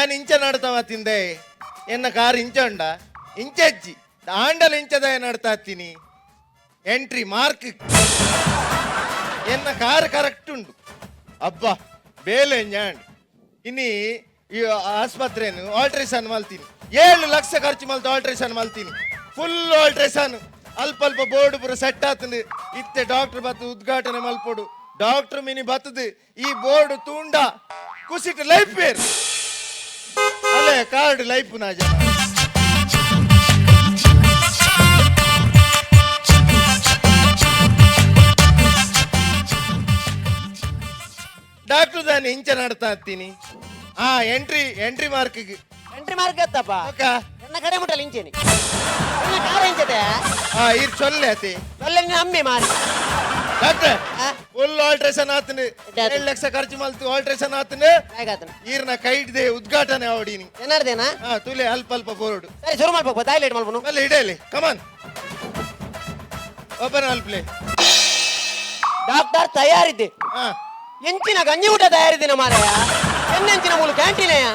ಯಾನ್ ಇಂಚ ನಡ್ತಾವ ತಿಂದೆ. ಎನ್ನ ಕಾರ್ ಇಂಚ ಉಂಡ ಇಂಚಜ್ಜಿ ದಾಂಡಲ ಇಂಚದಾಯ ನಡ್ತಾ ಹತ್ತೀನಿ. ಎಂಟ್ರಿ ಮಾರ್ಕ್ ಎನ್ನ ಕಾರ್ ಕರೆಕ್ಟ್ ಉಂಡು. ಅಬ್ಬಾ ಬೇಲೆ ಞಾಂಡ್. ಇನಿ ಈ ಆಸ್ಪತ್ರೆನು ಆಲ್ಟ್ರೇಷನ್ ಮಲ್ತೀನಿ. 7 ಲಕ್ಷ ಖರ್ಚು ಮಲ್ತು ಆಲ್ಟ್ರೇಷನ್ ಮಲ್ತೀನಿ. ಫುಲ್ ಆಲ್ಟ್ರೇಷನ್, ಅಲ್ಪ ಅಲ್ಪ ಬೋರ್ಡ್ ಪೂರ ಸೆಟ್ ಆತಂದು. ಇತ್ತೆ ಡಾಕ್ಟರ್ ಬತ್ತು ಉದ್ಘಾಟನೆ ಮಲ್ಪೊಡು. ಡಾಕ್ಟರ್ ಮಿನಿ ಬತ್ತದು ಈ ಬೋರ್ಡ್ ತೂಂಡ ಕುಸಿಟ್ ಲೈಫ್ ಬೇರ್ ಅಲ್ಲೇ ಕಾರ್ಡ್ ಲೈಫ್ ನಾ ಜನ. ಡಾಕ್ಟರ್ ದಾನೆ ಇಂಚ ನಡ್ತಾ ಹತ್ತೀನಿ. ಆ ಎಂಟ್ರಿ ಎಂಟ್ರಿ ಮಾರ್ಕ್ಗೆ. ಎಂಟ್ರಿ ಮಾರ್ಕ್ ಎತ್ತಪ್ಪ? ಓಕ. ಎನ್ನ ಕಡೆ ಮುಟ್ಟಲ್ಲ ಇಂಚೇನಿ. ಎನ್ನ ಕಾರ ಇಂಚತೆ. ಆ ಇರ್ ಚೊಲ್ಲೆ ಅತಿ. ಒಳ್ಳೆ ನಿನ್ನ ಅಮ್ಮೆ ಮಾರಿ. ಡಾಕ್ಟರ್. ಆ? ಫುಲ್ ಆಲ್ಟ್ರೇಷನ್ ಆತನು. ಎಡ್ಡೆ ಆತು. 7 ಲಕ್ಷ ಖರ್ಚು ಮಲ್ತು ಆಲ್ಟ್ರೇಷನ್ ಆತನು. ಹೇಗಾತನ? ಈರ್ನ ಕೈಡ್ದೆ ಉದ್ಘಾಟನೆ ಅವಡಿನಿ. ಏನಾರ್ದೇನಾ? ಹಾ, ತುಲೆ ಅಲ್ಪ ಅಲ್ಪ ಬೋರ್ಡ್. ಸರಿ, ಶುರು ಮಾಡ್ಬೇಕು. ಟಾಯ್ಲೆಟ್ ಮಲ್ಪನು. ಅಲ್ಲಿ ಇಡಲಿ, ಕಮಾನ್, ಓಪನ್ ಅಲ್ಪ್ಲೆ. ಡಾಕ್ಟರ್ ತಯಾರಿದ್ದೆ. ಹಾ. ಎಂಚಿನ ಗಂಜಿ ಊಟ ತಯಾರಿದ್ದೇನೆ ಮಾರಾಯ. ಎನ್ನೆಂಚಿನ ಮೂಲು ಕ್ಯಾಂಟೀನೆಯ.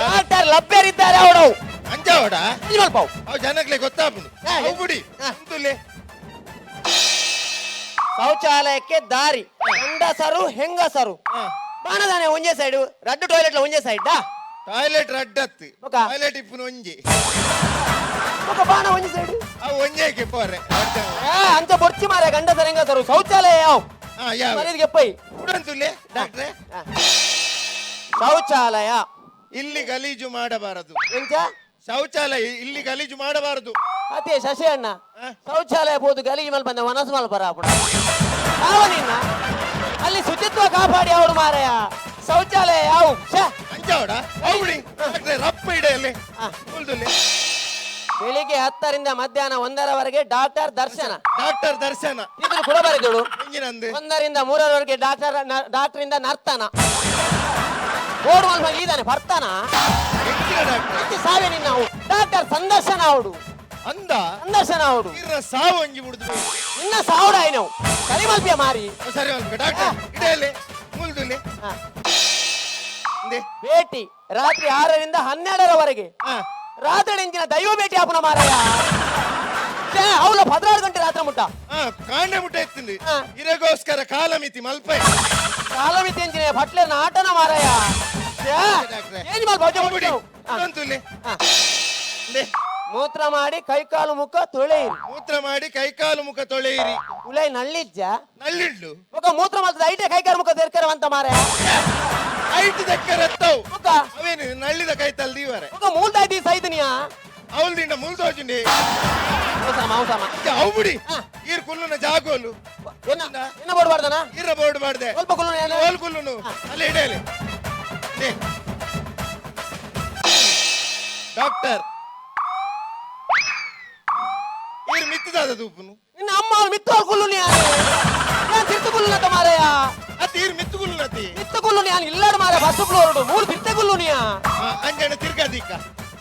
ಡಾಕ್ಟರ್ ಲಭ್ಯರಿದ್ದಾರೆ ಅವಡವು. ಅಂಜಾವಡ. ಗಂಜಿ ಮಲ್ಪಾವು. ಅವು ಜನಕ್ಲೆ ಗೊತ್ತಾಪುಂಡು. ಹಾ. ಅವು ಬಿಡಿ. ಹಾ. ತುಲೆ. ಶೌಚಾಲಯಕ್ಕೆ ದಾರಿ, ಗಂಡಸರು ಹೆಂಗಸರು. ಹಾ. ಬಾಣದಾನೆ ಒಂಜೇ ಸೈಡ್, ರಡ್ಡು ಟಾಯ್ಲೆಟ್ ಒಂಜೇ ಸೈಡ್. ಟಾಯ್ಲೆಟ್ ರಡ್ಡತ್ತು. ಬೊಕ? ಟಾಯ್ಲೆಟ್ ಇಪ್ಪುನು ಒಂಜಿ. ಬೊಕ ಬಾಣ ಒಂಜಿ ಸೈಡ್. ಅವು ಒಂಜೇಕೆ ಪೋರೆ. ಅಂಚ ಬೊರ್ಚಿ ಮಾರಾಯ. ಗಂಡಸರು ಹೆಂಗಸರು ಶೌಚಾಲಯ ಯಾವ? ಹಾ, ಯಾವ? ಮರೀದ್ಗೆ ಪೈ. ಉಡಂತುಲೆ ಡಾಕ್ಟ್ರೆ. ಹಾ. ಶೌಚಾಲಯ. ಇಲ್ಲಿ ಗಲೀಜು ಮಾಡಬಾರದು. ಎಂಚ? ಶೌಚಾಲಯ ಇಲ್ಲಿ ಗಲೀಜು ಮಾಡಬಾರದು. ಅದೇ ಶಶಿ ಅಣ್ಣ. ಆ? ಶೌಚಾಲಯ ಬೋದು ಗಲೀಜು ಮಲ್ಪ ಬಂದ ಮನಸ್ಸು ಮಲ್ಪರ ಅಪುಣ ಯಾವ ನಿನ್ನ ಅಲ್ಲಿ ಶುಚಿತ್ವ ಕಾಪಾಡಿ ಅವಡು ಮಾರಾಯ. ಶೌಚಾಲಯ ಯಾವ? ಶ್ಯೆ. ಅಂಜಾವಡ ಅವು ಬಿಡಿ ಡಾಕ್ಟ್ರೆ, ರಪ್ಪ ಇಡೆಯಲ್ಲಿ. ಹಾ. ಉಳ್ದುಲೆ. ಬೆಳಿಗ್ಗೆ 10ರಿಂದ ಮಧ್ಯಾಹ್ನ 1ರವರೆಗೆ ಡಾಕ್ಟರ್ ದರ್ಶನ. ಡಾಕ್ಟರ್ ದರ್ಶನ. ಇದನ್ನು ಕೂಡ ಬರೆದಳು. ಹೆಂಗಿನಂದು? 1ರಿಂದ 3ರವರೆಗೆ ಡಾಕ್ಟರ್ ಡಾಕ್ಟರಿಂದ ನರ್ತನ. ಓಡುವ ಇದ್ದಾನೆ ಬರ್ತಾನ. ಹೆಂಗಿನ ಡಾಕ್ಟರ್? ಅತಿ ಸಾವೆ ನಿನ್ನ ಅವು. ಡಾಕ್ಟರ್ ಸಂದರ್ಶನ ಅವಡು. ಅಂದ. ಸಂದರ್ಶನ ಅವಡು. ಇರ್ನ ಸಾವು ಅಂಜಿ ಬಿಡುದು. ನಿನ್ನ ಸಾವುಡ ನಾವು ಸರಿ ಮಲ್ಪಿಯ ಮಾರಿ. ಸರಿ ಮಲ್ಪ ಡಾಕ್ಟರ್, ಇಡೆಯಲ್ಲಿ ಮುಲ್ದುಲೆ. ಹಾ. ಇಂದೆ. ಭೇಟಿ ರಾತ್ರಿ 6ರಿಂದ 12ರವರೆಗೆ. ಹಾ. ರಾತ್ರಿ ಇಂಚಿನ ದೈವ ಭೇಟಿ ಆಪುನ ಮಾರಾಯ. ಅವಳ 16 ಗಂಟೆ ರಾತ್ರಿ ಮುಟ್ಟ. ಹಾ, ಕಾಂಡೆ ಮುಟ್ಟ ಎತ್ತಿಂದು. ಹಾ. ಇರಗೋಸ್ಕರ ಕಾಲಮಿತಿ ಮಲ್ಪೈ. ಕಾಲಮಿತಿ ಎಂಚಿನ ಭಟ್ಲೇರ್ನ ಆಟನ ಮಾರಾಯ. ಛೇ, ಡಾಕ್ಟ್ರೆ. ಏನ್ ಮಾಲ್ ಭಜ ಬಿಡಿ. ಬಿಟ್ಟು. ಹಾ. ಉಂತುಲೆ. ಹಾ. ಇಂದೆ. ಮೂತ್ರ ಮಾಡಿ ಕೈಕಾಲು ಮುಖ ತೊಳೆಯಿರಿ. ಮೂತ್ರ ಮಾಡಿ ಕೈಕಾಲು ಮುಖ ತೊಳೆಯಿರಿ. ಉಲೈ ನಳ್ಳಿಜ್ಜ? ನಳ್ಳಿಡ್ಲು. ಮುಖ ಮೂತ್ರ ಮಾಡ್ತದೆ ಐಟೆ ಕೈಕಾಲು ಮುಖ ತೆರ್ಕರವಂತ ಮಾರಾಯ. ಐಟ್ ದಕ್ಕರೆತ್ತವು. ಮುಖ. ಅವೇನು ನಳ್ಳಿದ ಕೈ ತಲ್ದೀವರೆ. ಮುಖ ಮೂಲ್ದಾಯ್ತಿ ಸೈದನಿಯಾ. ಅವಲ್ದಿಂಡ ಮುಲ್ದೋಜುಂಡಿ. ಅವಸಮ ಅವಸಮ. ಅವು ಬಿಡಿ. ಹಾ. ಈರ್ ಕುಲ್ಲುನ ಜಾಗೋಲು. ಏನ ಏನ ಬೋರ್ಡ್ ಈರ ಬೋರ್ಡ್ ಮಾಡ್ದೆ. ಸ್ವಲ್ಪ ಕುಲ್ಲು ಏನ? ಓಲ್ ಕುಲ್ಲುನು ಅಲ್ಲಿ ಇಡಲಿ. ಡಾಕ್ಟರ್ ಈರ್ ಮಿತ್ತದಾದ ತೂಪುನು. ನಿನ್ನ ಅಮ್ಮ ಅವ್ಳು ಮಿತ್ತೋಲ್ ಕುಲ್ಲು ನೀ. ಏನ್ ತಿರ್ತು ಕುಲ್ಲುನತ ಮಾರಾಯ? ಅತ್ ಈರ್ ಮಿತ್ತು ಕುಲ್ಲುನತಿ. ಮಿತ್ತ ಕುಲ್ಲು ನಾನು ಇಲ್ಲಾಡು ಮಾರಾಯ. ಬಸ್ ಫ್ಲೋರ್ಡು ಮೂರು ತಿರ್ತೆ ಕುಲ್ಲು ನೀ. ಅಂಜನ ತಿರ್ಗಾದಿಕ್ಕ.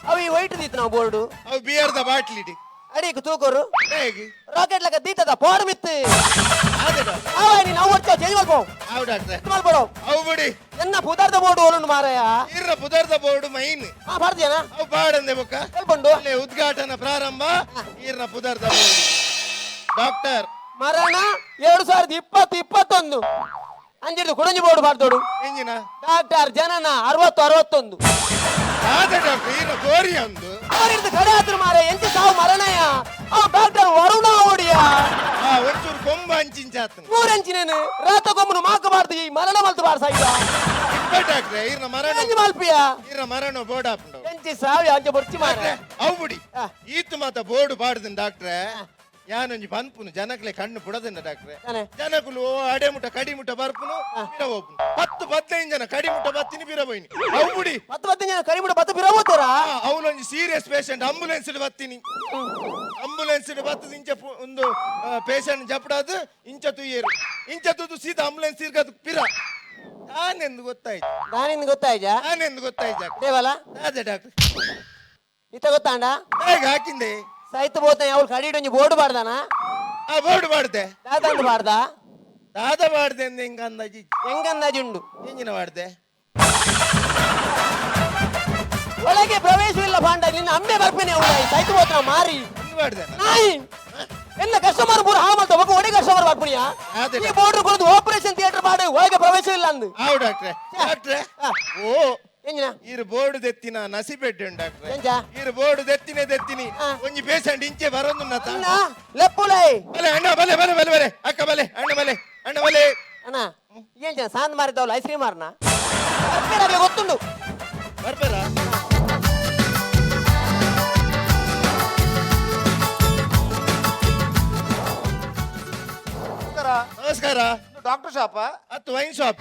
ಅವು ಈ ವೈಟ್ ದೀತ್ ನಾವು ಬೋರ್ಡು. ಅವು ಬಿಯರ್ದ ಬಾಟ್ಲಿ ಇಡಿ. ಅಡಿಗೆ ತೂಕೋರು. ಹೇಗೆ? ರಾಕೆಟ್ ಲಕ ದೀತದ ಪೋಡ್ ಮಿತ್ತು. ಅದೇ ಡಾಕ್ಟರ್. ಆವ ನೀನು ಅವು ಒಚ್ಚ ಚೇಂಜ್ ಮಲ್ಪೋ. ಅವು ಡಾಕ್ಟ್ರೆ. ಮಲ್ಪಡೋ. ಅವು ಬಿಡಿ. ಎನ್ನ ಪುದಾರ್ದ ಬೋರ್ಡು ಓಲುಂಡು ಮಾರಾಯ? ಈರ್ನ ಪುದರ್ದ ಬೋರ್ಡ್ ಮೈನ್. ಹಾ, ಬಾರ್ದಿಯನ. ಅವು ಬಾಡಂದೆ ಬೊಕ್ಕ. ಕಲ್ಪಂಡು. ಅಲ್ಲೇ ಉದ್ಘಾಟನಾ ಪ್ರಾರಂಭ. ಈರ್ನ ಪುದರ್ದ ಬೋರ್ಡ್ ಡಾಕ್ಟರ್. ಮರಣ 2020 21 ಅಂಜಿಡ್ದು ಕುಡಂಜಿ ಬೋರ್ಡು ಬಾರ್ದೋಡು. ಎಂಜಿನ? ಡಾಕ್ಟರ್ ಜನನ 60 61. ಆದ ಡಾಕ್ಟರ್ ಈರ್ನ ಗೋರಿ ಅಂದು. ಅವರಿಡ್ದು ಕಡೆ ಆದ್ರು ಮಾರ ಎಂಚ ಸಾವು ಮರಣಯ. ಆ ಡಾಕ್ಟರ್ ವರುಣ ಓಡಿಯ. ಆ ಒಂಚೂರು ಕೊಂಬ ಅಂಚಿಂಚಾತನು. ಮೂರಂಚಿನೇನು ರಾತ ಕೊಮ್ಮನು ಮಾಕಬಾರ್ದು ಈ ಮರಣ ಮಲ್ತು ಬಾರ್ಸ ಈಗ. ಇಪ್ಪ ಡಾಕ್ಟ್ರೆ, ಈರ್ನ ಮರಣ. ಎಂಚಿ ಮಲ್ಪಿಯ? ಈರ್ನ ಮರಣ ಬೋರ್ಡ್ ಹಾಪುಂಡು. ಎಂಚಿ ಸಾವಿ ಅಂಚ ಬೊರ್ಚಿ ಮಾರ. ಅವು ಬಿಡಿ. ಆ. ಈತು ಮಾತ ಬೋರ್ಡ್ ಪಾಡ್ದಿನ ಡಾಕ್ಟ್ರೆ, ಯಾನೊಂಜಿ ಪನ್ಪುನು ಜನಕ್ಲೆ ಕಣ್ಣು ಪುಡದಿನ ಡಾಕ್ಟ್ರೆ. ತಾನೆ? ಜನಕುಲು ಓ ಅಡೆ ಮುಟ್ಟ ಕಡಿ ಮುಟ್ಟ ಬರ್ಪುನು ಪಿರ ಹೋಪುನು. 10 15 ಜನ ಕಡಿ ಮುಟ್ಟ ಬತ್ತಿನಿ ಪಿರ ಪೋಯಿನಿ. ಅವು ಬಿಡಿ. 10 15 ಜನ ಕರಿಬಿಡ ಬತ್ತು ಬಿರಬೋತಾರ. ಅವಳೊಂಜಿ ಸೀರಿಯಸ್ ಪೇಷಂಟ್ ಆಂಬುಲೆನ್ಸ್ ಬತ್ತೀನಿ. ಆಂಬುಲೆನ್ಸ್ ಬತ್ತದ ಇಂಚ ಒಂದು ಪೇಷಂಟ್ ಜಪಡಾದು ಇಂಚ ತುಯ್ಯರು. ಇಂಚ ತುದು ಸೀದಾ ಆಂಬುಲೆನ್ಸ್ ತಿರ್ಗದು ಪಿರ. ನಾನೆಂದು ಗೊತ್ತಾಯ್ತು. ನಾನಿಂದ ಗೊತ್ತಾಯ್ಜಾ? ನಾನೆಂದು ಗೊತ್ತಾಯ್ತು. ದೇವಲ. ಅದೇ ಡಾಕ್ಟರ್. ಇತ್ತ ಗೊತ್ತಾಂಡ? ಹೇಗೆ ಹಾಕಿಂದೆ? ಸೈತ್ ಬೋತ ಅವಳು ಕಡಿಡೊಂಜಿ ಬೋರ್ಡ್ ಬಾರ್ದಾನ. ಆ ಬೋರ್ಡ್ ಮಾಡ್ದೆ. ದಾದಂದು ಬಾರ್ದ? ದಾದ ಮಾಡ್ದೆ ಅಂದೆ ಹಿಂಗ ಅಂದಾಜಿ. ಹೆಂಗ ಅಂದಾಜುಂಡು? ಎಂಜಿನ ಮಾಡ್ದೆ. ಒಳಗೆ ಪ್ರವೇಶವಿಲ್ಲ ಪಾಂಡ, ನಿನ್ನ ಅಮ್ಮೆ ಬರ್ಪೇನೆ ಉಲಾಯಿ ಸೈತು ಹೋತ್ರ ಮಾರಿ. ಹಿಂಗ್ ಮಾಡ್ದೆ. ನಾಯಿ ಎಲ್ಲ ಕಸ್ಟಮರ್ ಪೂರ ಹಾಳು ಮಾಡ್ತಾ ಒಬ್ಬ ಒಡೆ ಕಸ್ಟಮರ್ ಮಾಡ್ಪುಣಿಯ. ಅದೇ. ಈ ಬೋರ್ಡರ್ ಕೊಡದು ಆಪರೇಷನ್ ಥಿಯೇಟರ್ ಮಾಡಿ ಒಳಗೆ ಪ್ರವೇಶ ಇಲ್ಲ ಅಂದು. ಆವು ಡಾಕ್ಟ್ರೆ, ಡಾಕ್ಟ್ರೆ. ಆ. ಓ. ಎಂಜಿನ? ಈರು ಬೋರ್ಡ್ ದೆತ್ತಿನ ನಸಿಬೆಡ್ಡೆ ಡಾಕ್ಟ್ರೆ. ಎಂಚ? ಈರು ಬೋರ್ಡ್ ದೆತ್ತಿನೇ ದೆತ್ತಿನಿ. ಆ. ಒಂಜಿ ಪೇಷಂಟ್ ಇಂಚೆ ಬರೋದು. ಅಣ್ಣ, ಲೆಪ್ಪುಲೈ. ಬಲೆ ಅಣ್ಣ, ಬಲೆ ಬಲೆ ಬಲೆ ಬಲೆ ಅಕ್ಕ, ಬಲೆ ಅಣ್ಣ, ಬಲೆ ಅಣ್ಣ, ಬಲೆ. ಅಣ್ಣ, ಏನ್ ಸಾಂದ್ ಮಾರಿದವಲ್ಲ, ಐಸ್ ಕ್ರೀಮ್ ಮಾರನ ಗೊತ್ತುಂಡು. ಬರ್ಬಾರ. ನಮಸ್ಕಾರ. ನಮಸ್ಕಾರ. ಇದು ಡಾಕ್ಟರ್ ಶಾಪ? ಅತ್ತು, ವೈನ್ ಶಾಪ್.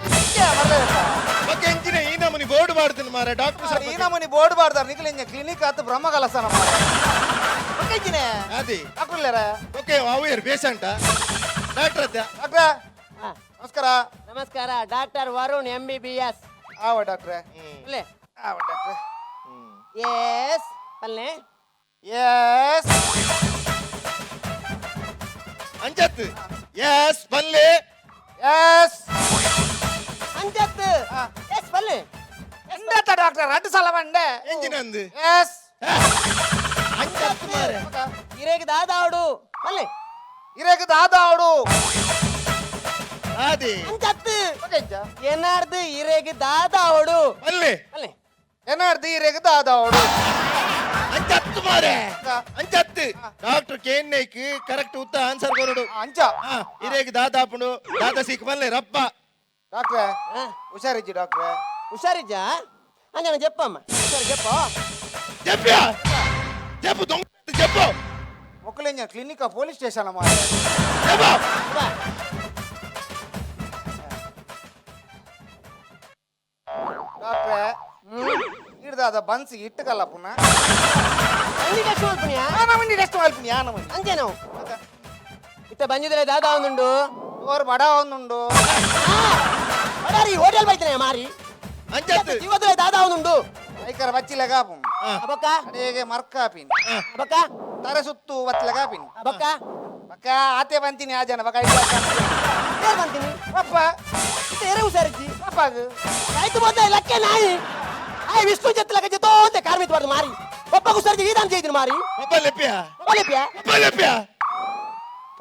ಮತ್ತೆ ಎಂಚಿನ ಈ ನಮೂನಿ ಬೋರ್ಡ್ ಮಾಡ್ತೀನಿ ಮಾರ ಡಾಕ್ಟರ್ ಈ ಶಾಪ್? ನಮೂನಿ ಬೋರ್ಡ್ ಬಾರ್ದಾರ ನಿಖಲ್ ಇಂಜ ಕ್ಲಿನಿಕ್ ಆತು ಬ್ರಹ್ಮ ಕಲಸನ ಒಕ್ಕೈಜಿನೆ. ಅದೇ. ಡಾಕ್ಟರ್ ಇಲ್ಲಾರ? ಓಕೆ, ಅವು ಯಾರು ಪೇಷಂಟಾ? ಡಾಕ್ಟರ್ ಅತ್ತ? ಡಾಕ್ಟ್ರ. ಹಾ. ನಮಸ್ಕಾರ. ನಮಸ್ಕಾರ, ಡಾಕ್ಟರ್ ವರುಣ್ MBBS. ಆವ ಡಾಕ್ಟ್ರೆ. ಅಲ್ಲೇ. ಆವ ಡಾಕ್ಟ್ರೆ. ಎಸ್ ಪಲ್ಲೆ. ಎಸ್. ಅಂಚತ್ ಎಸ್ ಪಲ್ಲೆ. ಎಸ್. ಅಂಚತ್. ಹಾ. ಎಸ್ ಪಲ್ಲೆ. ಎಂತ ಡಾಕ್ಟರ್ ಅಡ್ಡು ಸಲ ಬಂಡೆ. ಎಂಜಿನ ಅಂದು. ಎಸ್. ಅಂಚತ್ ಮಾರೆ. ಇರೇಗ ದಾದಾವಡು ಪಲ್ಲೆ. ಇರೇಗ ದಾದಾವಡು. ಅದೇ. ಅಂಚತ್. ಒಕ್ಕೈಜ. ಏನಾರ್ದು ಇರೇಗ ದಾದಾವಡು. ಪಲ್ಲೆ. ಪಲ್ಲೆ. ಏನಾರ್ದು ಇರೇಗ ದಾದಾವಡು. ಅಂಚತ್ತು ಮಾರೆ, ಅಂಚತ್ತು. ಡಾಕ್ಟರ್ ಕೇನ್ನೈಕ್ ಕರೆಕ್ಟ್ ಉತ್ತ ಆನ್ಸರ್ ಕೊರಡು. ಅಂಚ. ಹಾ, ಇರೇಗ ದಾದಾಪುಂಡು ದಾದಾ ಸೀಕ್ ಪಲ್ಲೆ ರಪ್ಪ. ಡಾಕ್ಟ್ರೆ. ಹಾ. ಹುಷಾರಿಜ್ಜಿ ಡಾಕ್ಟ್ರೆ. ಹುಷಾರಿಜ್ಜಾ? ಅಂಜನ చెప్పమ్మ, ಹುಷಾರು చెప్పు. చెప్పా, చెప్పు దొంగ, చెప్పు. ಮೊಕ್ಕಲಿಂಜ ಕ್ಲಿನಿಕ್ ಪೊಲೀಸ್ ಸ್ಟೇಷನ್ ಮಾರೆ. చెప్పు. ಬಾ. ಡಾಕ್ಟ್ರೆ, ಹಿಡ್ದಾದ ಬನ್ಸಿ ಇಟ್ಟುಕಲ್ಲ ಪುನಃ. ಅన్ని ಟೆಸ್ಟ್ ಮಲ್ಪುನಿಯಾ? ಯಾನಮನಿ ಟೆಸ್ಟ್ ಮಲ್ಪಿನಿ ಯಾನಮನಿ. ಅಂಚೆ ನಾವು ಇತ್ತ ಬಂದಿದ್ರೆ ದಾದಾ ಒಂದುಂಡು. ಓರ್ ಬಡ ಒಂದುಂಡು. ಬಡಾರಿ ಹೋಟೆಲ್ ಬೈತನೆ ಮಾರಿ. ಅಂಚತ್ತು. ಇವತ್ತು ದಾದಾ ಒಂದುಂಡು. ಐಕರ ಬಚ್ಚಿಲೆ ಕಾಪುಂ. ಆ. ಅಬಕ್ಕ. ಅಡೇಗೆ ಮರ್ಕಾಪಿನಿ. ಆ. ಅಬಕ್ಕ. ತರೆ ಸುತ್ತು ಬಚ್ಚಲೆ ಕಾಪಿನಿ. ಅಬಕ್ಕ. ಬಕ್ಕ ಆತೆ ಬಂತೀನಿ ಆ ಜನ ಬಕ್ಕ. ಏರ್ ಬಂತೀನಿ. ಪಪ್ಪ. ಇತ್ತ ಎರೆ ಹುಷಾರಿಜ್ಜಿ. ಪಪ್ಪಾಗ. ಆಯ್ತು ಬಂದ ಲಕ್ಕೆ ನಾಯಿ ಆಯ್ ವಿಷ್ಣು ಜೊತೆ ಜೊತೆ ಒಂದೇ ಕಾರ್ಮಿತ್ ಬಾರ್ದು ಮಾರಿ. ಒಬ್ಬ ಹುಷಾರಿಜ್ಜಿ ಈದಾನ್ ചെയ്തിന് ಮಾರಿ. ಪಪ್ಪ ಲೆಪ್ಪಿಯಾ? ಒಲಿಪ್ಯಾ. ಪಪ್ಪ ಲೆಪ್ಪಿಯಾ?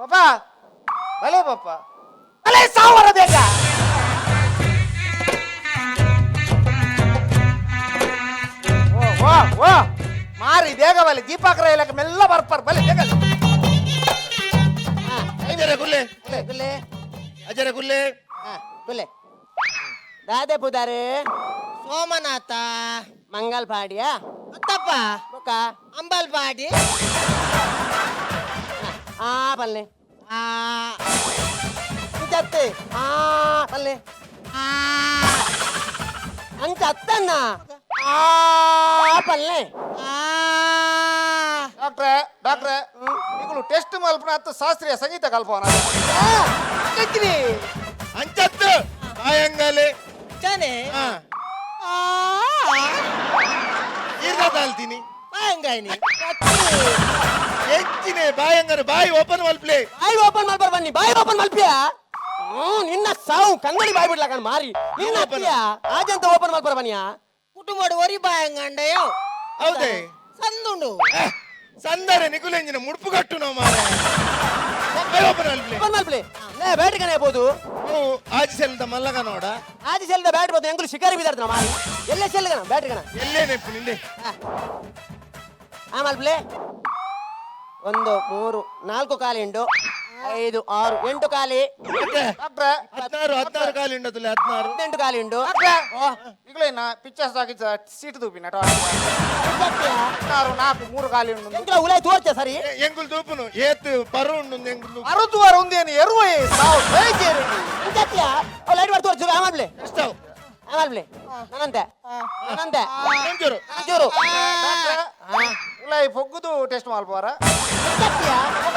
ಪಪ್ಪ ಭಲೆ, ಪಪ್ಪ ಭಲೆ, ಸಾವಿರ ಬೇಗ. ಓ ಓ ಓ ಮಾರಿ ಬೇಗ ಬಲೆ, ದೀಪಾಕರ ಇಲಾಖೆ ಮೆಲ್ಲ ಬರ್ಪಾರ, ಬಲೆ ಬೇಗ. ಅಜರ ಗುಲ್ಲೆ. ಗುಲ್ಲೆ. ಅಜರ ಗುಲ್ಲೆ. ಹಾ, ಗುಲ್ಲೆ. ದಾದೆ ಪುದಾರೆ? ಸೋಮನಾಥ. ಮಂಗಲ್ ಪಾಡಿಯಾ? ಅತ್ತಪ್ಪ. ಬೊಕ್ಕ? ಅಂಬಲ್ಪಾಡಿ. ಆ ಪಲ್ಲೆ. ಆ. ಇಂಚತ್ತೆ ಆ ಪಲ್ಲೆ. ಆ. ಅಂಚ ಅತ್ತನ್ನ ಆ ಪಲ್ಲೆ. ಆ. ಡಾಕ್ಟ್ರೆ, ಡಾಕ್ಟ್ರೆ, ನಿಗಳು ಟೆಸ್ಟ್ ಮಲ್ಪನ ಹತ್ತು ಶಾಸ್ತ್ರೀಯ ಸಂಗೀತ ಕಲ್ಪವನ. ಅಂಚತ್ತು ಬಾಯಂಗಾಲೆ. ಚನೆ. ಹಾ. ಆ. ಈರ್ದ ತಾಲ್ತೀನಿ. ಬಾಯಂಗಾಯ್ನಿ. ಹೆಚ್ಚಿನೆ ಬಾಯಂಗಾರ ಬಾಯಿ ಓಪನ್ ಮಲ್ಪ್ಲೆ. ಬಾಯಿ ಓಪನ್ ಮಾಡ್ಬಾರ ಬನ್ನಿ, ಬಾಯಿ ಓಪನ್ ಮಲ್ಪಿಯ. ಹ್ಮ್, ನಿನ್ನ ಸಾವು ಕಂಗಡಿ ಬಾಯಿ ಬಿಡ್ಲಾ ಕಣ್ ಮಾರಿ ನಿನ್ನ. Open. ಅತ್ತಿಯ ಆಜಂತ ಓಪನ್ ಮಲ್ಪರ ಬನ್ನಿಯಾ. ಕುಟುಂಬಡು ಒರಿ ಬಾಯಂಗಂಡಯೋ. ಹೌದೇ? ಸಂದುಂಡು. ಸಂದರೆ ನಿಗುಲೆಂಜಿನ ಮುಡುಪು ಕಟ್ಟು ನಾವು ಮಾರ, ಬಾಯಿ ಓಪನ್ ಮಲ್ಪ್ಲೆ. ಓಪನ್ ಮಲ್ಪಲೆ ಲೇ, ಬ್ಯಾಟ್ರಿ ಕಣ ಬೋದು. ನೀವು ಆಜಿ ಸೆಲ್ದ ಮಲ್ಲಗ ನೋಡ. ಆಜಿ ಸೆಲ್ದ ಬ್ಯಾಟ್ ಬೋದು, ಎಂಗುಲು ಶಿಕಾರಿ ಬಿದಾರ್ದ ಮಾರಿ. ಎಲ್ಲೇ ಸೆಲ್ ಕಣ, ಬ್ಯಾಟ್ರಿ ಕಣ. ಎಲ್ಲೇ ನೆಪ್ಪು ನಿಂದೆ? ಆ ಮಲ್ಪಲೆ. 1 3 4 ಖಾಲಿ ಉಂಟು, 5 6 8 ಖಾಲಿ. ಮತ್ತೆ? ಡಾಕ್ಟ್ರೆ. 16, 16 ಕಾಲಿ ಉಂಡದಲ್ಲ, 16. 18 ಖಾಲಿ ಉಂಟು. ಡಾಕ್ಟ್ರೆ, ನಿಗಳೇನ ಪಿಕ್ಚರ್ಸ್ ಹಾಕಿ ಸೀಟ್ ತೂಪಿನ. 16 4 3 ಖಾಲಿ ಉಂಡು. ಎಂಕ್ಲ ಉಲಾಯ್ ತೋರ್ಚೆ ಸರಿ. ಎಂಗುಲ್ ತೂಪುನು ಏತ್ ಪರು ಉಂಡು ಎಂಗುಲ್. ಅರುತುವಾರ ಉಂದೇನು ಎರುವೆ ಸಾವು ಬೇಜೇರು. ಇಂಚತ್ಯ ಅವ್ ಲೈಟ್ ಮಾಡಿ ತೋರ್ಚು. ಆ ಮಲ್ಪಲೆ. ಎಷ್ಟಾವ್? ಆ ಮಲ್ಪಲೆ, ನನ್ನಂತೆ ನನ್ನಂತೆ. ಮಂಜೂರು. ಮಂಜೂರು. ಡಾಕ್ಟ್ರೆ, ಉಲಾಯಿ ಪೊಗ್ಗುದು ಟೆಸ್ಟ್ ಮಲ್ಪವಾರ. ಇಂಚತ್ಯ.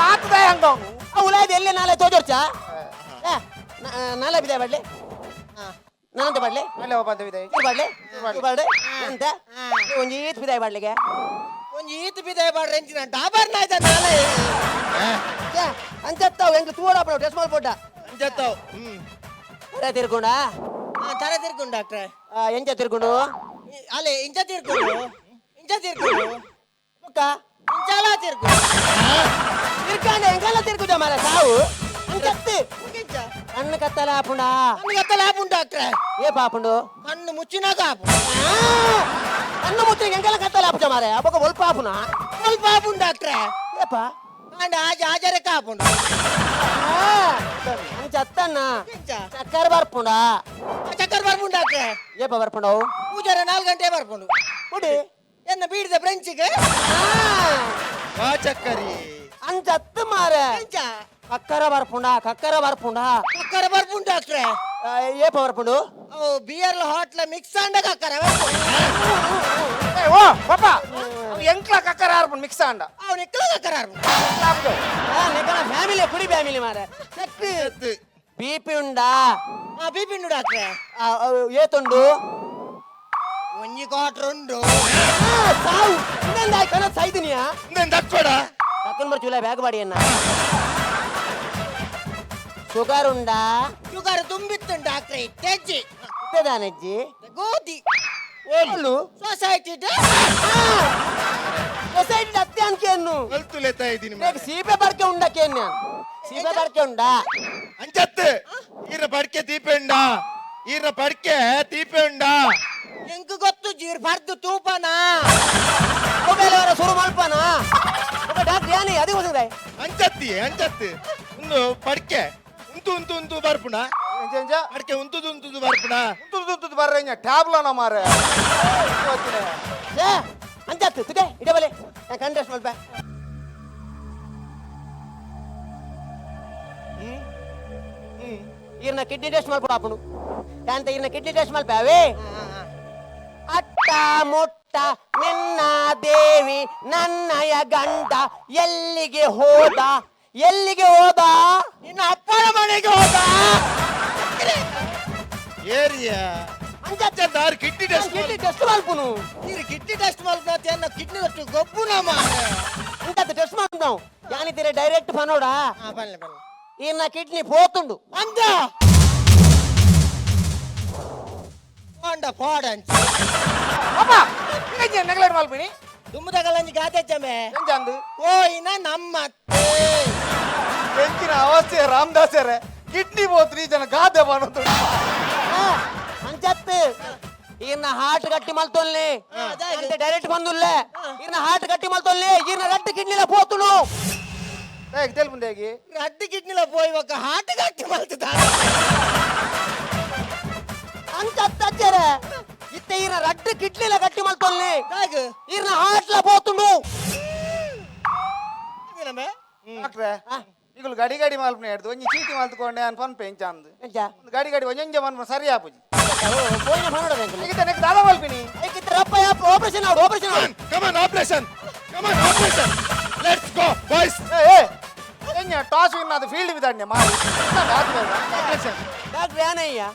ಆತದ ಹಂಗ ಅವನು. ಆ ಉಲಾಯ್ದ ಎಲ್ಲೇ ನಾಳೆ ತೋಜೋರ್ಚ ನಾಳೆ ಬಿದೆ ಬಡ್ಲೆ ನನ್ನಂತೆ ಬಡ್ಲೆ. ಮೇಲೆ ಒಬ್ಬ ಇದೆ. ಬಾಡ್ಲೆ ಬಾಡ್ಲೆ ಅಂತ ಒಂಜಿ ಈತ್ ಬಿದಾಯ್ ಬಾಡ್ಲಿಗೆ. ಒಂಜಿ ಈತ್ ಬಿದಾಯ ಬಾಡ್ರೆ ಎಂಚಿನ ಡಾಬರ್ ನಾಯ್ದ ನಾಳೆ. ಅಂಚತ್ತಾವ್ ಎಂಕ್ ತೂವಡಾಪಡ ಟೆಸ್ಟ್ ಮಲ್ಪೊಡ್ಡ. ಅಂಚತ್ತಾವ್ ಹ್ಮ್. ತರೆ ತಿರ್ಕೊಂಡ. ಆ, ತಲೆ ತಿರ್ಕೊಂಡು ಡಾಕ್ಟ್ರೆ. ಎಂಚ ತಿರ್ಕೊಂಡು? ಅಲ್ಲೇ ಇಂಚ ತಿರ್ಕೊಂಡು. ಇಂಚ ತಿರ್ಗು ಮುಕ್ಕ ಇಂಚಾಲ ತಿರ್ಗು ತಿರ್ಕಾಂಡೆ ಎಂಕಲ್ಲ ತಿರ್ಗುಜ ಮಾರ ಸಾವು ಅಂಚತ್ತು ಇಂಚ ಕಣ್ಣು ಕತ್ತಲ ಆಪುಂಡ ಕಣ್ಣು ಕತ್ತಲ ಆಪುಂಡು ಡಾಕ್ಟ್ರೆ ఏ పాపుండు ಕಣ್ಣು ಮುಚ್ಚಿನಾಗ ಆಪು కన్ను ముచ్చిన ఎంకల కత్తల ఆపుచ మారే అబ్బొక ఒల్పు ఆపునా ಸ್ವಲ್ಪ ಆಪುಂಡು ಡಾಕ್ಟ್ರೆ ఏపా అండ్ ఆజ ఆజరక ఆపుండు అని చెత్తన్నా ఇంచ చక్కెర బర్పుండా చక్కర ಬರ್ಪುಂಡು ಡಾಕ್ಟ್ರೆ ఏప బర్పుండవు ಪೂಜಾರ 4 ಗಂಟೆ ಬರ್ಪುಂಡು ಉಡಿ ಎನ್ನ ಬೀಡಿದ ಬ್ರೆಂಚಿಗೆ ವಾ ಚಕ್ಕರಿ అని చెత్త మారే ಇಂಚ కక్కర బర్పుండా కక్కర బర్పుండా ಕಕ್ಕರ ಬರ್ಪುಂಡು ಡಾಕ್ಟ್ರೆ ఏప బర్పుండు ಅವು ಬಿಯರ್ ಹಾಟ್ಲ ಮಿಕ್ಸ್ ಅಂಡ ಕಕ್ಕರ ಬರ್ಪುಂಡು ಏ, ಓ ಪಾಪ ಎಂಕ್ಲ ಕಕ್ಕರ ಆರ್ಪುಂಡು ಮಿಕ್ಸ್ ಆಂಡ ಅವನು ಇಕ್ಕಲ ಕಕ್ಕರ ಆರ್ಪುಂಡು నీకన్నా ఫ్యామిలీ కుడి ఫ్యామిలీ మారే బీపీ ఉండా ಆ ಬಿ ಪಿ ಡಾಕ್ಟ್ರೆ ఏతుండు ಒಂಜಿ ಕ್ವಾರ್ಟರ್ ಉಂಡು సావు ఇందేందా కన సైదునియా నేను దక్కోడా పక్కన మరి చూలే బ్యాగ్ పడి అన్న షుగర్ ఉండా ಶುಗರ್ ತುಂಬಿತ್ತು ಡಾಕ್ಟ್ರೆ ಇತ್ತೆಜ್ಜಿ ಇತ್ತದಾನಜ್ಜಿ ಗೋಧಿ ఓళ్ళు ಸೊಸೈಟಿ సొసైటీ అత్తే అనుకేను కల్తులేతా ఇది నీకు సీపే పడికే ఉండకేను సీపే పడికే ఉండా అంచత్తు ఈర పడికే తీపేండా ఈర పడికే తీపేండా ಎಂಕ್ ಗೊತ್ತು ಜೀರ್ ಪರ್ದು ತೂಪನಾ ಮೊಬೈಲ್ ಅವರ ಸುರು ಮಲ್ಪನಾ ఒక డాక్టర్ యాని అది వస్తుంది అంచత్తి అంచత్తు ఉందు పడికే ఉంతు ఉంతు ఉంతు బర్పునా ಎಂಚ ಎಂಚ పడికే ఉంతు ఉంతు బర్పునా ಉಂತುದು ಉಂತುದು ಬರ್ರೆ ಇಂಚ ಟ್ಯಾಬ್ಲನ ಮಾರೆ ఏ అంచత్తు తుకే ఇటబలే నా కంట్రెస్ట్ మల్ప ఈయన కిడ్నీ టెస్ట్ మల్పడు అప్పుడు దాంతో ఈయన కిడ్నీ టెస్ట్ మల్పావే ಅಟ್ಟ ಮುಟ್ಟ ನಿನ್ನ ದೇವಿ ನನ್ನಯ ಗಂಡ ಎಲ್ಲಿಗೆ ಹೋದ ಎಲ್ಲಿಗೆ ಹೋದ ನಿನ್ನ ಅಪ್ಪನ ಮನೆಗೆ ಹೋದ ఏరియా ಅಂಚ దారి kidney test kidney test మల్పును ನೀರು ಕಿಡ್ನಿ ಟೆಸ್ಟ್ ಮಲ್ಪನ ಎನ್ನ ಕಿಡ್ನಿ ತಟ್ಟು ಗೊಬ್ಬುನ ಮಾರೆ అంత టెస్ట్ మల్పుతాం యాని తీరే డైరెక్ట్ పనోడా ಆ ಬನ್ನಿ ಬನ್ನಿ ఈయన కిడ్నీ పోతుండు ಅಂದ ಪೋಂಡ ಪೋಡಂಚ ಪಾಪ ಎಂಚ ನೆಗ್ಲೆಕ್ಟ್ ಮಲ್ಪಿನಿ ದುಮ್ಮದಗಲಂಜಿ ಗಾದೆ ಚಮೆ ಎಂಚ ಅಂದು ಓಯಿನ ನಮ್ಮತ್ತೆ ಎಂಚಿನ ಅವಸ್ಥೆ ರಾಮದಾಸರೇ ಕಿಡ್ನಿ పోತ್ರಿ ಜನ ಗಾದೆ ಬನ್ನೋದು అంచత్తు ఈయన హార్ట్ గట్టి మల్తోల్ని అంతే డైరెక్ట్ మందుల్లే ఈయన హార్ట్ గట్టి మల్తోల్ని ఈయన రెడ్ కిడ్నీలో పోతుడు ಹೇಗೆ తెలుపుంది ಹೇಗೆ ರಡ್ಡು ಕಿಡ್ನಿಲ ಪೋಯಿ ఒక హార్ట్ గట్టి మಲ್ತದ అంచత్తచ్చరే ఇత్తే ఈయన రెడ్ కిడ్నీలో గట్టి మల్తోల్ని ದಾಗ್ ఈయన హార్ట్ లో పోతుండు ವಿನಮೆ ಡಾಕ್ಟ್ರೆ ಈಗಲು ಗಡಿ ಗಡಿ ಮಲ್ಪನೆ ಹಿಡ್ದು ಒಂಜಿ ಚೀಟಿ ಮಲ್ತ್ಕೊಂಡೆ ಅನ್ ಫೋನ್ ಪೇ ಅಂದು ಎಂಚ ಒಂದು ಗಡಿ ಗಡಿ ಒಂಜೊಂಜೆ ಮನ್ಪ ಸರಿ ಆಪುಜಿ పోయిన పనుడు వెంకలు ಈಗ ನೆಕ್ ದಾದ ಮಲ್ಪಿನಿ రప్ప ఆపరేషన్ ఆడు operation Aadu come on operation come on operation let's go boys ಏ ಏ ಎಂಜ ಟಾಸ್ ವಿನ್ ಅದು ಫೀಲ್ಡ್ ವಿದಾಡ್ನೆ ಮಾರಿ ఆపరేషన్ డాక్టర్ ఏనయ్యా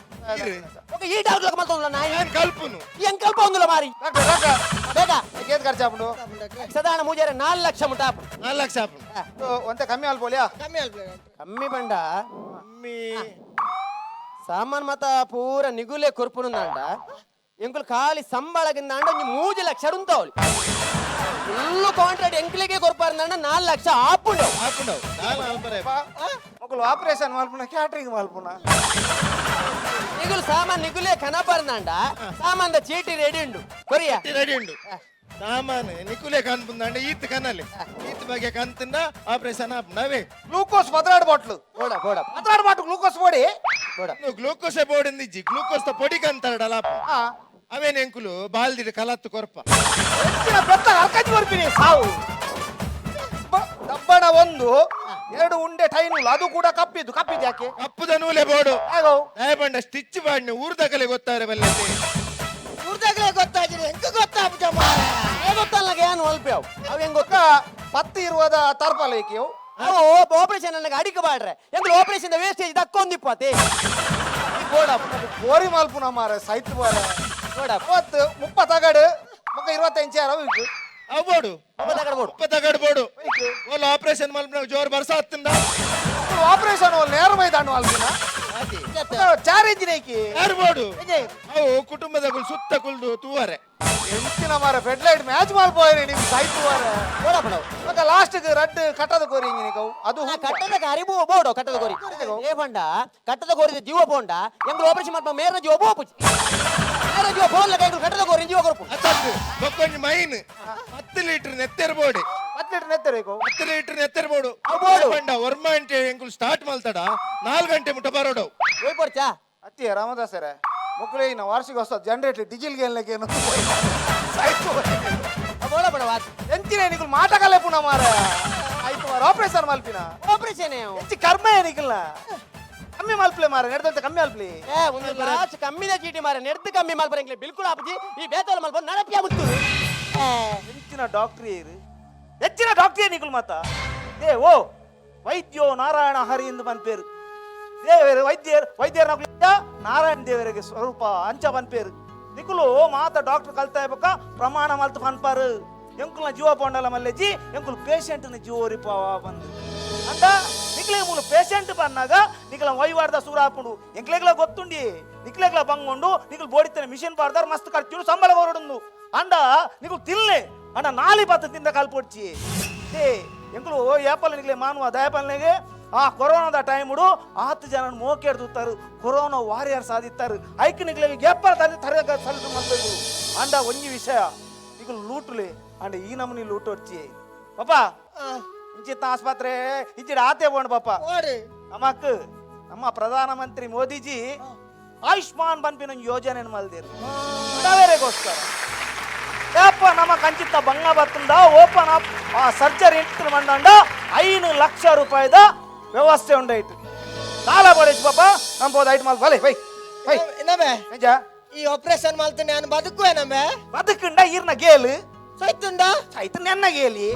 ఒక ఈ డాక్టర్ మల్తోందా నాయ నేను కల్పును ఏం కల్ప ఉందిలో మరి ಡಾಕ್ಟರ್ ಡಾಕ್ಟರ್ బేగా ಏತ್ ಖರ್ಚು ಆಪುಂಡು సదాన మూజారే 4 లక్ష ముటాపు 4 లక్ష ఆపును ಒಂತೆ ಕಮ್ಮಿ ಅಲ್ಪೋಲಿಯಾ ಕಮ್ಮಿ ಅಲ್ಪ కమ్మి బండ మీ సామాన్ మత పూర నిగులే కొరుపునుందంట ఎంకులు ఖాళీ సంబళ కింద అంటే ಒಂಜಿ 3 లక్ష ఉంటావు ఫుల్ కాంట్రాక్ట్ ఎంకులకే కొరపారిందంట 4 లక్ష ఆపుండవు ఆపుండవు నాలుగు ఆల్పరే ఒకళ్ళు ఆపరేషన్ మల్పున క్యాటరింగ్ మల్పున నిగులు సామాన్ నిగులే కనపరిందంట సామాన్ చీటీ రెడీ ఉండు కొరియా రెడీ ఉండు సామాన్ నికులే కనుపుందంటే ఈత్ కనాలి ఈత్ ಬಗ್ಗೆ కంతున్న ఆపరేషన్ ఆపునవే గ్లూకోజ్ పదరాడు బాట్లు గోడ గోడ పదరాడు బాట్లు గ్లూకోజ్ పొడి గోడ నువ్వు గ్లూకోజ్ పొడింది ఇజ్జి గ్లూకోజ్ తో పొడి కంతాడు అలా అవే నెంకులు బాల్దిడి కలత్తు కొరప ಹೆಚ್ಚಿನ ಬೆತ್ತ ಅರ್ಕಂಜಿ ಬರ್ಪಿನಿ ಸಾವು ದಬ್ಬಣ ಒಂದು ಎರಡು ಉಂಡೆ ಟೈನುಲು ಅದು ಕೂಡ ಕಪ್ಪಿದ್ದು ಕಪ್ಪಿದ್ದು ಯಾಕೆ ಕಪ್ಪುದ ನೂಲೆ ಬೋಡು ಹೇಗೋ ದಯಪಂಡ ಸ್ಟಿಚ್ ಬಾಡ್ನಿ ಊರ್ದಕಲೆ ಗೊತ್ತಾರೆ ಬಲ್ಲೆ ಊರ್ದಾಗಲೇ ಗೊತ್ತಾಗಿದೆ ಎಂಕ ಗೊತ್ತಾಪುಜ ಮಾರೆ ఏ ಗೊತ್ತಲ್ಲ ಏನು ಅಲ್ಪೇವು ಅವು ಹೆಂಗ್ ಒಕ್ಕ ಪತ್ತು ಇರುವುದ ತರ್ಪಲ ಏಕೆಯು ಅವು ಆಪರೇಷನ್ ಅನ್ನಗೆ ಅಡಿಕೆ ಬಾಡ್ರೆ ಎಂದ್ರೆ ಆಪರೇಷನ್ ವೇಸ್ಟೇಜ್ ದಕ್ಕೊಂದಿಪ್ಪತಿ ಗೋಡ ಕೋರಿ ಮಲ್ಪುನ ಮಾರೆ ಸೈತ್ ಬಾರೆ ಗೋಡ ಮೂವತ್ತು ಮುಪ್ಪತ್ತಗಡು ಮುಕ್ಕ ಇರುವತ್ತೆಂಚು ಯಾರ ಇಕ್ಕು ಅவ்ಬೋಡು ಮುಪ್ಪತ್ತಗಡು ಬೋಡು ಮುಪ್ಪತ್ತಗಡು ಬೋಡು ಓಲ ಆಪರೇಷನ್ ಮಲ್ಪನ ಜೋರ್ ಬರ್ಸ ಹತ್ತಂದ ಆಪರೇಷನ್ ನೇರ ಮೈದಾನ ಅಲ್ಪಿನ ಚಾರೇಜ್ ನೇಕಿ. ಯಾರು ಬೋಡು? ಅವು ಕುಟುಂಬದಗುಲು ಸುತ್ತ ಕುಲ್ದು ತೂವರೆ. ಎಂಚಿನ ಮಾರ, ಫೆಡ್ಲೈಟ್ ಮ್ಯಾಚ್ ಮಲ್ಪೋಯ್ರಿ ನಿಮ್ ಸಾಯ್ತು ಮಾರ. ಬೋಡಪ್ಪಣವು. ಮತ್ತ ಲಾಸ್ಟ್ ರಡ್ಡ್ ಕಟ್ಟದ ಕೋರಿ ಇಂಜಿನಿಕವು ಅದು. ಕಟ್ಟದ ಕಾರಿ ಬೋಡೋ ಕಟ್ಟದ ಕೋರಿ. ಏ ಪಂಡ, ಕಟ್ಟದ ಕೋರಿದ ಜೀವ ಪೋಂಡ ಎಂಗ್ಳು ಆಪರೇಷನ್ ಮಾಡ್ಪ ಮೇರ ಜೀವ ಪೋಪುಜಿ. ಮೇರ ಜೀವ ಪೋನ್ಲಕ ಎಂಗ್ಳು ಕಟ್ಟದ ಕೋರಿ ಜೀವ ಕೊರ್ಪು. ಅತ್ತದ್ದು ಬೊಕ್ಕೊಂಜಿ ಮೈನ್ 10 ಲೀಟರ್ ನೆತ್ತೆರ್ ಬೋಡಿ. 10 ಲೀಟರ್ ನೆತ್ತರೇಕು? 10 ಲೀಟರ್ ನೆತ್ತೆರ್ ಬೋಡು. ಅವು ಬೋಡು. ಪಂಡ ಒರ್ಮ ಗಂಟೆ ಎಂಕುಲು ಸ್ಟಾರ್ಟ್ ಮಲ್ತಡ, 4 ಗಂಟೆ ಮುಟ್ಟ ಬರೋಡವು. ಹೋಯ್ ಪೋಡ್ಚಾ. ಅತ್ತಿ ರಾಮದಾಸರೇ, ಮಕ್ಕಳೇ, ಇನ್ನು ವಾರ್ಷಿಕ ಹೊಸ ಜನರೇಟರ್ ಡೀಸೆಲ್ ಗೇನ್ಲಕ್ಕೇನು ಸಾಯ್ತು. ಬೋಡಪ್ಪಣವ. ಎಂಚಿನ ನಿಕುಲ್ ಮಾಟಕಲೆ ಪುಣ ಮಾರ, ಆಯ್ತು ಮಾರ, ಆಪರೇಷನ್ ಮಲ್ಪಿನ. ಆಪರೇಷನ್. ಎಂಚಿ ಕರ್ಮ ನಿಕಲ್ನ, ಕಮ್ಮಿ ಮಲ್ಪ್ಲೆ ಮಾರ, ನೆಡ್ದಂತ ಕಮ್ಮಿ ಅಲ್ಪ್ಲಿ. ಏ, ಒಂದು ಲಾಸ್ಟ್ ಕಮ್ಮಿದ ಚೀಟಿ ಮಾರ, ನೆಡ್ದು ಕಮ್ಮಿ ಮಲ್ಪರ ಎಂಕ್ಲೆ ಬಿಲ್ಕುಲ್ ಆಪುಜಿ. ಈ ಬೇತೋಲ ಮಲ್ಪ ನಡಪಿಯ ಮುತ್ತು. ಎಂಚಿನ ಡಾಕ್ಟ್ರಿ ಏರು, ಹೆಚ್ಚಿನ ಡಾಕ್ಟ್ರಿ ನಿಕುಲ್ ಮಾತ. ಏ ಓ ವೈದ್ಯೋ ನಾರಾಯಣ ಹರಿ ಎಂದು ಪನ್ಪೇರು ದೇವೇರು. ವೈದ್ಯರು, ವೈದ್ಯರ ನಾರಾಯಣ ದೇವರಿಗೆ ಸ್ವರೂಪ ಅಂಚ ಪನ್ಪೇರು. ನಿಕುಲು ಮಾತ ಡಾಕ್ಟರ್ ಕಲ್ತಾ ಬೊಕ್ಕ ಪ್ರಮಾಣ ಮಲ್ತು ಪನ್ಪಾರು, ಎಂಕುಲ್ನ ಜೀವ ಪೋಂಡಲ ಮಲ್ಲೆಜಿ, ಎಂಕುಲು ಪೇಷಂಟ್ನ ಜೀವ ಒರಿಪಾವ ಬಂದು ಅಂಡ. ನಿಕ್ಲೆ ಮೂಲು ಪೇಷಂಟ್ ಪನ್ನಾಗ ನಿಕಲ ವೈವಾಡ್ದ ಸೂರ ಹಾಪುಂಡು. ಎಂಕ್ಲೆಗ್ಲ ಗೊತ್ತುಂಡಿ, ನಿಕ್ಲೆಗ್ಲ ಬಂಗುಂಡು. ನಿಕುಲು ಬೋಡಿತ್ತನೆ ಮಿಷನ್ ಪಾಡ್ದಾರ, ಮಸ್ತ್ ಖರ್ಚು, ಸಂಬಳ ಹೊರಡುಂದು ಅಂಡ. ನಿಕುಲು ತಿನ್ಲೆ ಅಂಡ ನಾಲಿ ಪತ್ತ ತಿಂದ ಕಾಲ್ಪೊಡ್ಚಿ. ಏ ಎಂಕುಲು ಏಪಲ್ ನಿಕ್ಲೆ ಮಾನುವ ದಯಪಲ್ನೆಗೆ. ಆ ಕೊರೋನಾದ ಟೈముಡು ಆತು ಜನ ಮೋಕೆಡ್ದುತ್ತಾರೆ, ಕೊರೋನಾ ವಾರಿಯರ್ ಸಾಧಿತ್ತಾರೆ. ಐಕ್ ನಿಕ್ಲೆಗೆ ಏಪಲ್ ತಂದೆ ತರಗ ಸಲ್ಲು ಮಲ್ಬೇಕು ಅಂಡ. ಒಂಜಿ ವಿಷಯ, ನಿಕುಲು ಲೂಟುಲೆ ಅಂಡ ಈ ನಮೂನಿ ಲೂಟ್ ಹೊಡ್ಚಿ ಪಾಪ. ಇಂಚಿತ್ತ ಆಸ್ಪತ್ರೆ ಇಂಚಿಡ ಆತೆ ಬೋಂಡು ಪಾಪ. ಓಡಿ. ನಮಕ್ ನಮ್ಮ ಪ್ರಧಾನಮಂತ್ರಿ ಮೋದಿಜಿ ಆಯುಷ್ಮಾನ್ ಪನ್ಪಿನ ಒಂಜಿ ಯೋಜನೆ ಮಲ್ದಿರು ಬಡವರಿಗೋಸ್ಕರ. ಏಪ ನಮ್ಮ ಕಂಚಿತ್ತ ಬಂಗ ಬತ್ತುಂಡ ಓಪನ್ ಅಪ್ ಆ ಸರ್ಜರಿ ಇಂಟು ಮಂಡಂಡ 5 ಲಕ್ಷ ರೂಪಾಯಿದ ವ್ಯವಸ್ಥೆ ಉಂಡೈತು. ಸಾಲ ಬಡೇಜ್ ಪಾಪ, ನಮ್ಮ ಬೋದು ಐಟ್ ಮಾಲ್ ಬಲೆ ಬೈ ಬೈ. ಇನ್ನೊಮ್ಮೆ. ನಿಜ. ಈ ಆಪರೇಷನ್ ಮಾಡ್ತೇನೆ, ನಾನು ಬದುಕುವೆ ನಮ್ಮೆ? ಬದುಕುಂಡ ಈರ್ನ ಗೇಲು. ಸೈತುಂಡ? ಆಯ್ತು, ನೆನ್ನ ಗೇಲಿ.